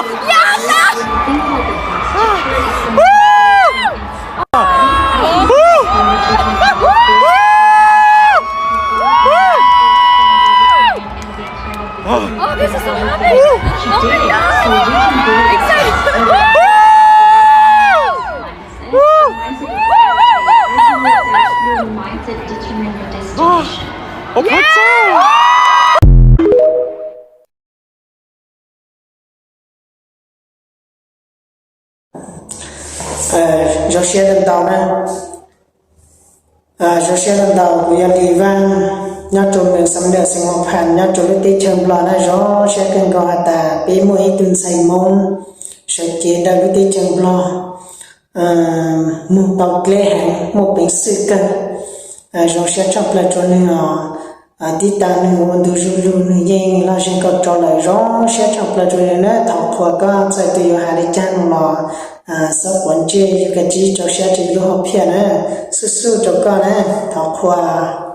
Oh, this is so happy! Oh my God! Excited! Zoo siab ntau na. Zoo siab ntau, kuv yog Lis Vaj, nyob rau nws xam lam xeev Huas Phas, nyob rau lub teb chaws Nplog na. Zoo siab kawg nkaus has tas peb muaj ib tug ntxhais Hmoob sawv cev ntawm lub teb chaws Nplog mus tau deb heev, muaj peev xwm kawg. Zoo siab tshaj plaws rau nws os. Tib tas nws ua ntu zus lug nws yeej los zeeg kom rau lawm, zoo siab tshaj plaws rau nws na. Thov qhuas koj txawm tus yuav hais li cas no los xob quav ntsej, yus kav tsij rau siab rau lub hom phiaj na. Xub xub rau koj na, thov qhuas.